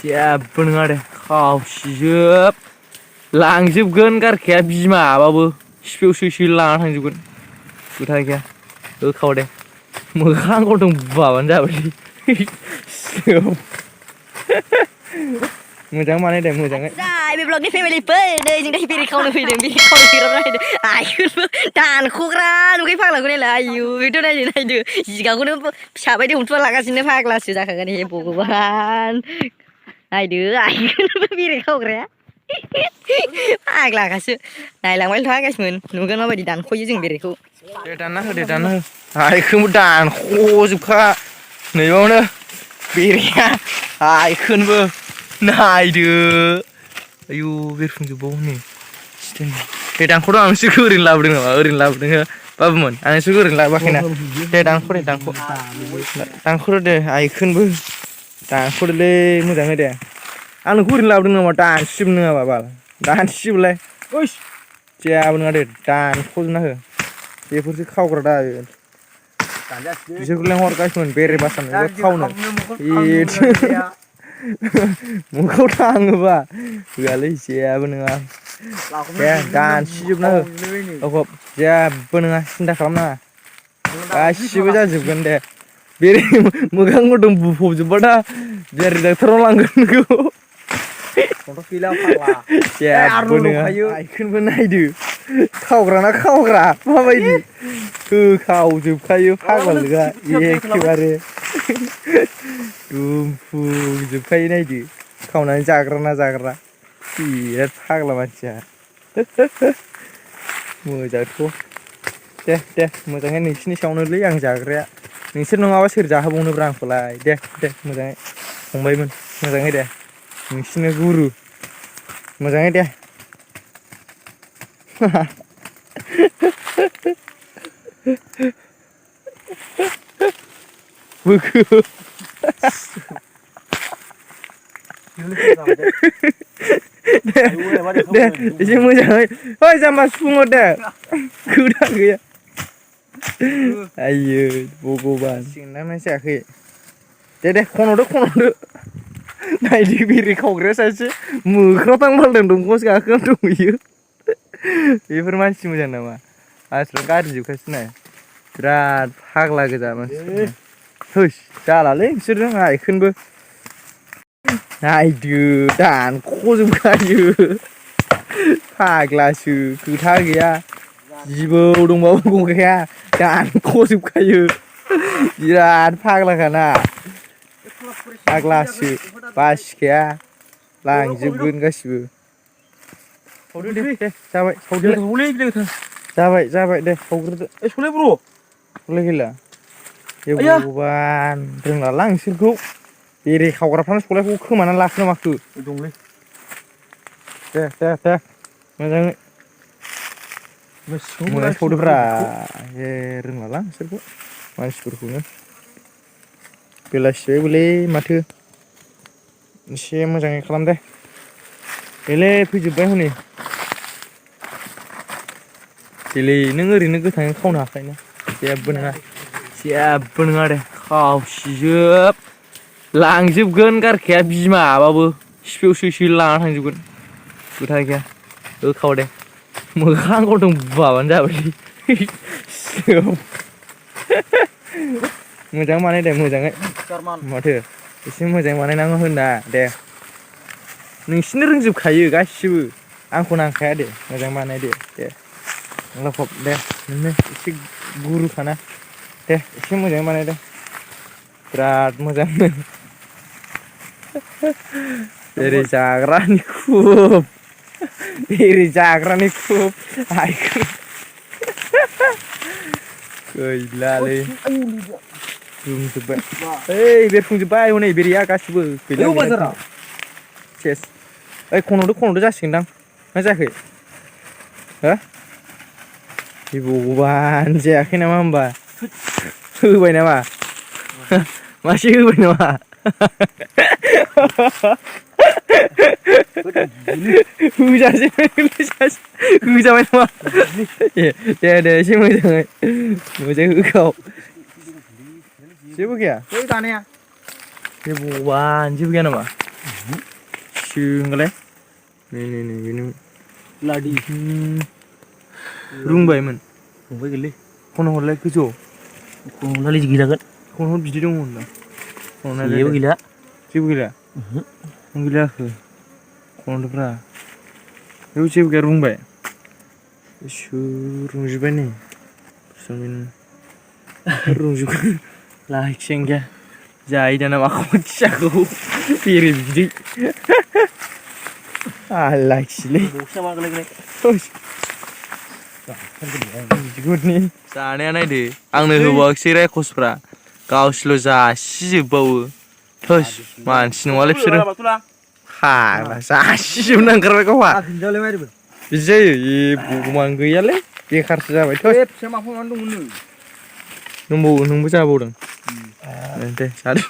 जेबो नङा दे खावसिजोब लांजोबगोन गारखाया बिमाबाबो सिफियाव सोयै लाना थांजोबगोन खोथा गैया होखाव दे मोखां गन्थं बुवाबानो जाबाय मोजां बानाय दे मोजाङै बे ब्लगनि फेमिलिफोर नै जों दायो बेरे खावनो फैदों बेरे खावनो फैग्रा नायदो आइखौबो दानख'ग्रा नुबाय फाग्लाखौ नायलाय आयु बेथ' नायदो जिगाबखौनो फिसा बायदि हमथुना लागासिनो फाग्लासो जाखागोन हे भगबान नायदो आइखौबो बेरे खावग्राया फाग्लाखासो नायलांबाय थागासिमोन नुगोन माबायदि दानख'यो जों बेरेखौ दे दानना हो दे दानना हो आइखौबो दानख'जोबखा नैबावनो बेरेया आइखौबो नायदो आयु बेरफुंजोबबावो नै दे दानख'द' आं नोंसोरखौ ओरैनो लाबोदों नामा ओरैनो लाबोदों हो बाबुमोन आं नोंसोरखौ ओरैनो लाबोआखैना दे दानख'दो दे आइखौबो दानख'दोलै मोजाङै दे आं नोंखौ ओरैनो लाबोदों नामा दानसिजोबनो नङाबा बाल दानसिजोबलाय जेबो नङा दे दानख'जोबना हो बेफोरसो खावग्रा दा बिसोरखौ लेंहरगासिनोमोन बेरे बासानोबो खावनो मुखौ थाङोबा होआलै जेबो नङा दे दानसिजोबना हो जेबो नङा सिन्था खालामनाङा गासिबो जाजोबगोन दे बेरे मोखां गन्थं बुफबजोब्बा दा बेरे डाक्टारनाव लांगोन नोंखौ जेबो नङा आइखौबो नायदो खावग्राना खावग्रा माबायदि होखावजोबखायो फाग्लागोजा एखेबारे दुमफुजोबखायो नायदो खावनानै जाग्रा ना जाग्रा बिराद फाग्ला मानसिया मोजांथ' दे मोजाङै नोंसिनि सायावनोलै आं जाग्राया नोंसोर नङाबा सोर जाहोबावनोब्रा आंखौलाय दे मोजाङै फंबायमोन मोजाङै दे नोंसिनो गुरु मोजाङै दे बोखो दे एसे मोजाङै ओइ जाम्बा सुफुंहर दे खोथा गैया आइयो भगबान सिंना जायाखै दे खन'दो नायदो बेरे खावग्राया सासे मोख्रा थांबालदों दंफांआवसो गाखोना दंहैयो बेफोर मानसि मोजां नामा मानसिफ्रा गाज्रि जोबखासै नाय बिराद फाग्ला गोजा मानसिफोरा होस जालालै बिसोरजों आइखौबो नायदो दानख'जोबखायो फाग्लासो खोथा गैया जिबौ दंबाबो गखाया दानख'जोबखायो बिराद फाग्लाखाना फाग्लासो बासिखाया लांजोबगोन गासिबो सावदो दे जाबाय दे सावग्रोदो सलाय गैला हे भगबान रोंलालां नोंसोरखौ बेरे खावग्राफ्रानो सलायखौ खोमानानै लाखोना माखो दंलै दे मोजाङै सावदोब्रा हे रोंलालां नोंसोरखौ मानसिफोरखौनो बेलासि जाबायबोलै माथो एसे मोजाङै खालाम दे बेले फैजोब्बाय हनै बेले नों ओरैनो गोथाङै खावनो हाखायोना जेबो नङा दे खावसिजोब लांजोबगोन गारखाया बिमाबाबो सिफियाव सोयै लाना थांजोबगोन खोथा गैया होखाव दे मोखां गन्थं बुवाबानो जाबाय मोजां बानाय दे मोजाङै माथो एसे मोजां बानायनांगौ होनना दे नोंसिनो रोंजोबखायो गासिबो आंखौ नांखाया दे मोजां बानायदो दे लफब दे नोंनो एसे गुरुखाना दे एसे मोजाङै बानायदो बिराद मोजां बेरे जाग्रानि खुब आइखौ गैलालै दुमजोब्बाय ओइ बेरफुंजोब्बाय हनै बेरेया गासिबो गैला सेस ओइ खन'दो जासिगोनदां मा जायाखै हो हे भगबान जायाखै नामा होमबा होबाय नामा मासे होबाय नामा होजाबाय नामा दे एसे मोजाङै होखाव जेबो गैया हे भगबान जेबो गैया नामा होनबालाय नै बेनो लादि रुंबायमोन फंबाय गोरलै खन हरलाय गोजौ खननानै गैलागोन खन हर बिदि दङ होनदा जेबो गैला जेबो गैला गैला खनदोब्रा बेयाव जेबो गैया रुंबाय रुंजोब्बाय नै रुंजोब्बाय लाखियानो गैया जायो दाना माखौ खियाखौ बेरे बिदै लाखिलै बिदिखौनि जानाया नायदो आंनो होबावाखिसै रायखसफ्रा गावसोरल' जासिजोबबावो थोस मानसि नङालै बिसोरो फाग्ला जासिजोबनो ओंखारबाय गावहा बिदि जायो ए भगबान गैयालै बेखारसो जाबाय थोस दंबावो नोंबो जाबावदों दे जादो